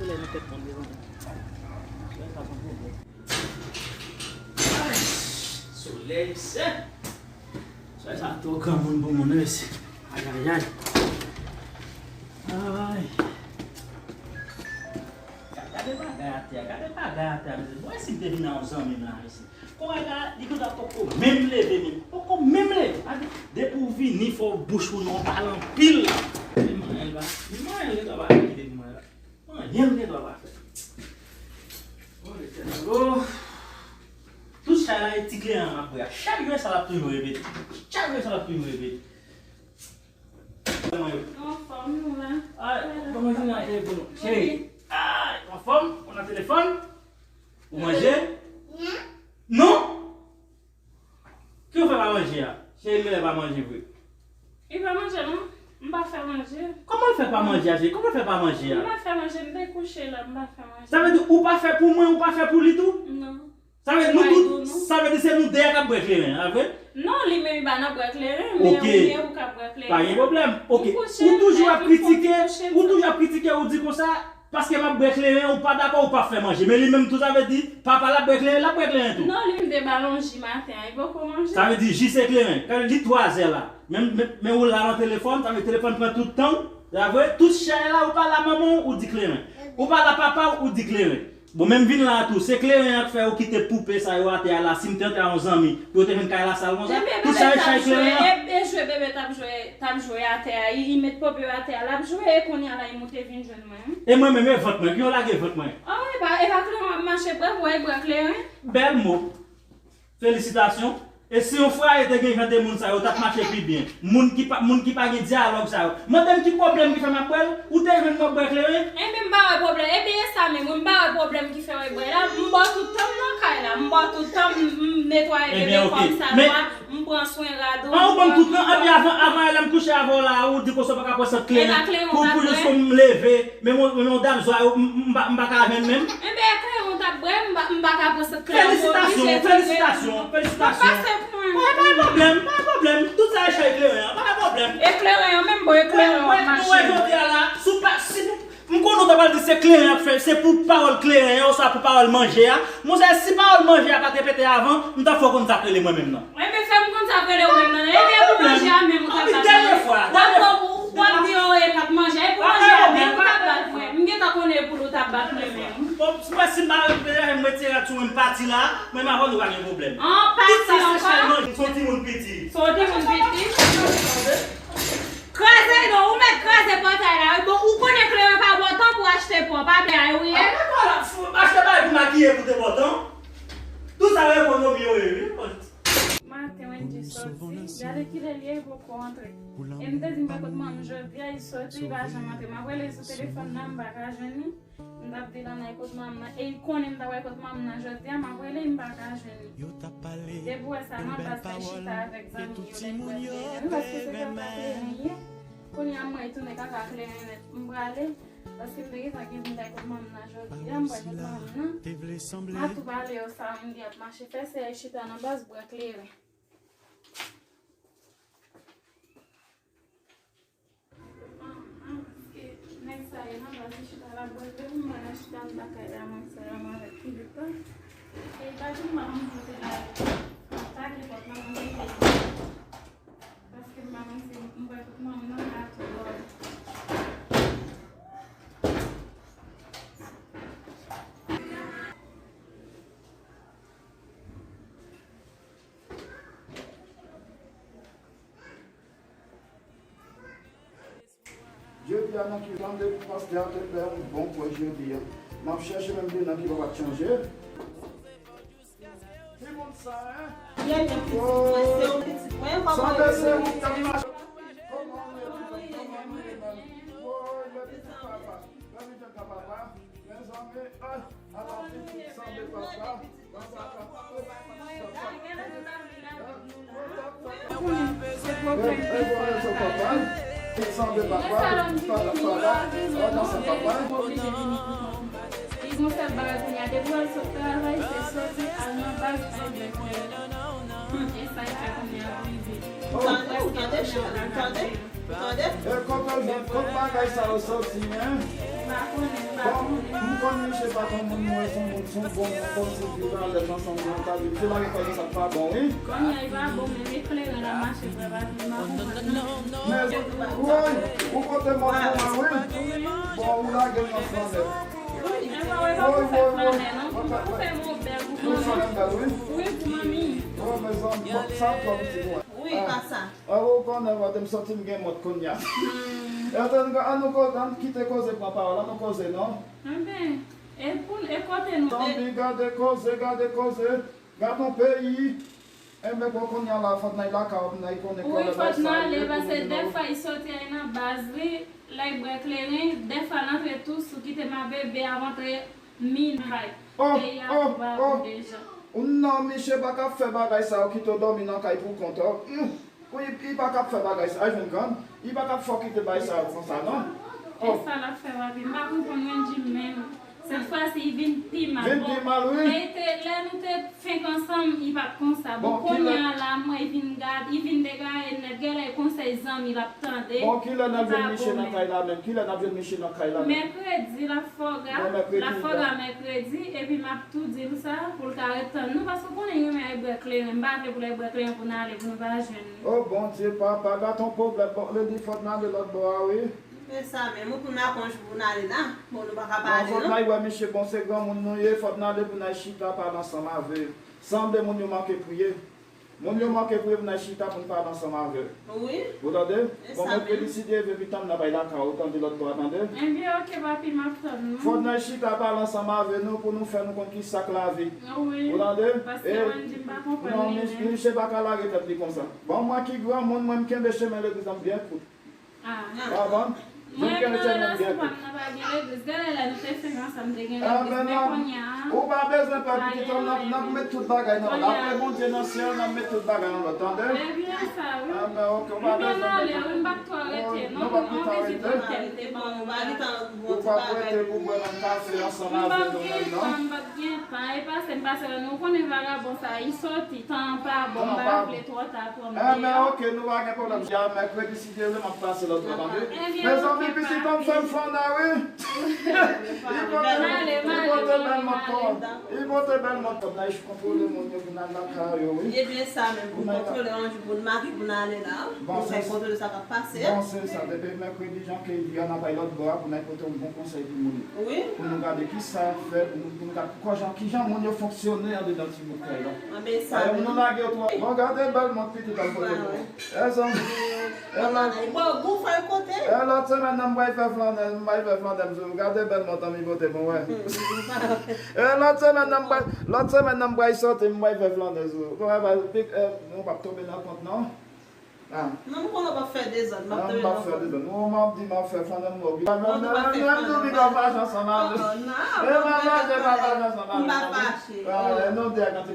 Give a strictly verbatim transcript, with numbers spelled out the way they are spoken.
Lè nan tèt mwen devan. Lè sa son pwoblèm. Ay, solèy, sè. Solèy sa twò granmoun pou moun, wi, mesye. Ay, ay, ay. Ay. Gade bagay atè a, gade bagay atè a, mesye. Bon, e si m te vin a yon zanmi m la, mesye. Kounye a, li konn ap poko menm leve, menm. Poko menm leve. Gade, depi w vini, fò bouch ou non, pale anpil. Li manyen l pa. Li manyen l, li pa kite pou mwen la. Manyen l, li pa fè. Oh, Letènèl, oh. Tout chay la, e ti kleren an m ap bwè a. Chak jou, e sa l ap toujou repete. Chak jou, e sa l ap toujou repete. Mwen yo. Anfòm, nou la. Ay, bon, mwen vin nan telefòn. Cheri. Ay, anfòm, ou nan telefòn? Ou manje? Non? Ki ou fè pa manje a? Cheri, genlè pa manje vre. Li pa manje, non. M pa fè manje. Kòman l fè pa manje a, cheri? Kòman l fè pa manje a? M pa fè manje, m te kouche la, m pa fè manje. Sa vle di ou pa fè pou mwen, ou pa fè pou li tou? Non. Sa vle di nou tout, sa vle di se nou de a k ap bwè kleren an, a vre? Non, li menm li pa nan bwè kleren, men ou ye ou k ap bwè kleren. Pa gen pwoblèm. Ok. Ou toujou ap kritike, ou toujou ap kritike, ou di konsa, paske m ap bwè kleren, ou pa dakò, ou pa fè manje. Men li menm tou, sa vle di, papa l ap bwè kleren, l ap bwè kleren tou. Non, li m te ba l yon ji maten an, li poko manje. Sa vle di ji se kleren. Gade, li twazè la. Men, men, men ou la nan telefòn, sa vle telefòn pran tout tan w. A vre, tout chay la, ou pa la manman w, ou di kleren. Ou pa la papa w, ou di kleren. Bon, menm vin la tou, se kleren an k fè yo kite poupe sa yo atè a la, si m te antre a yon zanmi, pou yo te jwenn kay la sal konsa, tout sa yo chay kleren an. Ebyen, bebe t ap jwe, e, e jwe bebe t ap jwe, t ap jwe atè a, li, li met poupe yo atè a, l ap jwe, e kounye a la, li moute vin jwenn mwen. E mwen menm, e vant mwen, ki yo lage vant mwen. Ah, e pa, e pa kleren w ap mache bwè, pou w al bwè kleren. Bèl mo. Felisitasyon. E si yon fwaye te gen jan de moun sa yo, t ap mache pi byen. Moun ki pa, moun ki pa gen dyalòg sa yo. Mande m ki pwoblèm ki fè m ap bwè l? Ou te jwenn mwen bwè kleren? Ebyen, m pa wè pwoblèm. Ebyen, e sa menm, wi, m pa wè pwoblèm ki fè w bwè la. M ba w tout tan m nan kay la. M ba w tout tan m, m netwaye bebe kòm sa dwa. M pran swen rad ou. An, ou ban m tout tan. Epi avan, avan lè m kouche avè w la, ou di konsa w pa ka pran sant kleren. Pou, pou jis pou m leve. Men mwen, men mwen dam zwa yo, m, m, m pa, m pa ka jwenn menm. Enben, kleren w t ap bwè, m pa, m pa ka pran sant kleren. Felisitasyon, felisitasyon, felisitasyon. Pa pase pou mwen. Pa, pa gen pwoblèm, pa gen pwoblèm. Tout sa e chay kleren an, pa gen pwoblèm. E kleren an menm, bon, e kleren an ap mache. Mwen, mwen, mwen, jodi a la, si w pa, si m konnen w ta pral di se kleren ap fè, se pou pawòl kleren an, oswa pou pawòl manje a. Monchè, si pawòl manje a pa t repete avan, m t ap fè w konn sa k rele mwen menm nan. Enben, fè m konn sa k rele w menm nan. Ebyen, pou manje a menm, ou t ap bat mwen. Anpi dènye fwa, dènye fwa. W ap di yon e pa t manje, e pou manje a menm, ou t ap bat mwen. M gentan konnen e pou l ou t ap bat mwen menm. Bon, si mwen, si m pa retire rad sou mwen, m pati la, mwen, m avè w, nou pa gen pwoblèm. An, pa sa ankò. Piti se chèlman, se yon timoun piti. Se yon timoun piti. Kraze non, ou mèt kraze pòtay la, wi. Bon, ou konnen kleren pa bon tan pou achte pon, pa byen, wi. Achte bagay pou makiye pou te bon tan. Tout sa yo ekonomi yo ye, wi. Maten, Wendy soti. Gade kilè l ye, li poko antre. E m te di m pa kote manman m jodi a, li soti, li pa janm antre. M ap rele sou telefòn nan, m pa ka jwenn li. M t ap di l ann al kote manman m nan. E li konnen m t ap al kote manman m nan jodi a, m ap rele, m pa ka jwenn li. Depi w wè sa, nan baz sa, chita avèk zanmi yo, lè l bwè kleren. Wi, paske se kaka kleren ye. Kounye a, m wè li tounen kaka kleren nèt. M prale, paske m te gentan gen pou m t al kote manman m nan jodi a, m pral kote manman m nan. M ap tou pale yo sa Wendy ap mache fè, se al chita nan baz bwè kleren. Manman, paske nèg sa ye nan baz li chita la bwè kleren, m pa ka chita anndan kay la, mwen sèl mwen avèk Filipa. E pa di manman m pote la, m pa gen pòt la, mwen rete. Paske m pa menm si m pral kote manman m nan, m pa tou bò. Jodi a nan ki tan depi pastè a te fè yon bon pwèch jodi a. M ap chèche menm de nan ki pa t chanje. Ki moun sa, en? Yè, yè, pitit mwen, se yon pitit mwen, kòman w ye? Sanble se ou k ap mache. Kòman w ye, pitit? Kòman w ye, menm? Woy, men pitit papa. Men pitit papa. Mezanmi, ah, ala pitit sanble papa. Papa, papa, papa. Li gon sèl bagay kounye a, depi w al sot travay, se soti al nan baz al bwè kleren. Hmm, e sa l fè kounye a pou rive. Tande, tande, cheri, tande. Tande? E kote w jwenn tout bagay sa yo soti, en? M pa konnen, m pa konnen. Bon, m konn misye pa t yon moun mwen, se yon moun, se yon bon moun, kòmsi viv alèz ansanm, nou ta viv. Se lage kòb sa k pa bon, wi. Kounye a, li pa bon, men eklere l ap mache vrè, pa vin, m pa konprann, non. Men, woy, ou pote mò pou mwen, wi. Bon, ou lage l nan flanè. Wi, e pa, e pa pou fè flanè, non. Pou, pou fè yon bèl pou manmi. Wi, pou manmi. Oh, mezanmi, bon, sa twò piti pou mwen. Wi, pa sa. Ah, ou konnen, mwen, m santi m gen mòt kounye a. Hmm. E ann, ann nou koze, ann kite koze pran pawòl, ann nou koze, non? Enben, e pou, e kote nou? Tanpri, gade koze, gade koze. Gad yon peyi. Enben, bon, kounye a la, fòk n al lakay w, n al konnen kòlè bay sa. Wi, fòk n ale, paske dèfwa, li soti al nan baz li, lè l bwè kleren, dèfwa l antre tou sou kite ma bebe ap antre min kay. Oh, peyi a oh, tou pa oh. Bon deja. Non, misye pa ka fè bagay sa yo, kite w dòmi nan kay pou kont ou. Hmm. Wi, li pa ka fè bagay sa, jwenn grann. Li pa ka fè w kite bagay sa yo konsa, non. E oh. Sa l ap fè, papi? M pa konprann Wendy menm. Sèt fwa si, li vin pi mal. Vin pi mal, wi. Bon, lè te, lè nou te fenk ansanm, li pa t konsa. Bon, bon, kounye a la, mwen, li vin gad, li vin degare nèt. Genlè konsèy zanmi l ap tande. Bon, kilè n ap jwenn misye nan kay la menm? Kilè n ap jwenn misye nan kay la menm? Mèkredi, l ap fè w gra, bon, mèkredi, l ap fè w gra mèkredi, epi m ap tou di l sa, pou l ka ret tann nou, paske w konnen li renmen al bwè kleren. M pa vle pou l al bwè kleren pou n ale, pou nou pa jwenn li. Oh, Bondye, papa, gad yon pwoblèm. Bon, Wendy, fòk n ale lòt bò a, wi. Men sa menm, ou pou n akonj pou n ale la. Bon, nou pa ka pa ale, non. Fòk n al wè misye, bon, se granmoun nou ye, fòk n ale pou n al chita pale ansanm avè l. Sanble moun yo manke priye. Moun yo manke priye pou n al chita pou n pale ansanm avè l. Wi. Ou tande? Bon, mèkredi, si Dye vle, pitan m nan bay lakay ou, tande, lòt bò a, tande? Ebyen, oke, papi, m ap tann nou. Fòk n al chita pale ansanm avè nou pou nou fè nou konn ki sa k lavi. Wi. Ou tande? Paske Wendy, m pa konprann li menm. Non, misye pa ka lage tèt li konsa. Bon, mwen ki granmoun, mwen, m kenbe chemen legliz la, m byen kout. Ah. Mwen menm nan relasyon pa m nan pa gen legliz. Genlè lè nou te fenk ansanm te gen legliz, men kounye a. Ou pa bezwen pè, pitit, n ap, n ap met tout bagay nan òd. Apre Bondye nan syèl, n ap met tout bagay nan òd, tande? Ebyen sa, wi. Ebyen, oke, ou pa bezwen pè. Ebyen, n ale, wi, m p ap twò rete, non. Non, w ap gentan rete. Ou p ap rete pou bwè nan kafe ansanm avè nou menm, non. M p ap gentan, m p ap gentan. E pase, m pase, nou konnen vagabon sa, li soti, tan an pa bon, m pa vle twò ta pran m deyò. Ebyen, oke, nou pa gen pwoblèm. Jodi a, mèkredi, si Dye vle, m ap pase lòt bò, tande? Mezanmi, pitit an m fè m flannen, wi. Li pote, li pote bèl mòd kò. Li pote bèl mòd kò. N al kontwole moun yo pou n al lakay yo, wi. Ebyen, sa menm, pou kontwole yon jou, pou n make, pou n ale la. Bon, se kontwole sa k ap pase. Bon, se sa. Depi mèkredi, jan ke di a, n ap al lòt bò a, pou n al pote yon bon konsèy pou moun yo. Wi. Pou nou gade ki sa fè, pou nou, pou nou gade kòman, kijan moun yo fonksyone andedan ti bout kay la. Anben, sa menm. Alò, nou lage yo twò. Bon, gade bèl mòd pitit an pote pou nou. E zanmi. E la, e lòt semèn nan m pral fè flanèl, m pral fè flanèl sou ou. Gade bèl mòd an mi pote pou mwen. E lòt semèn nan m pral, lòt semèn nan m pral sòti, m pral fè flanèl sou ou. Kòman, e, nou p ap tonbe nan kont, non? Ah. Non, m konnen w p ap fè dezòd, m ap tonbe nan kont. Non, m p ap fè dezòd. Non, m ap di, m ap fè flanèl mwen. Mwen tou pa fè flanèl. Menm nou vin an vajan ansanm avè nou. E m ap vajan ansanm avè nou. M pa fache. Ah, e nou de a kanti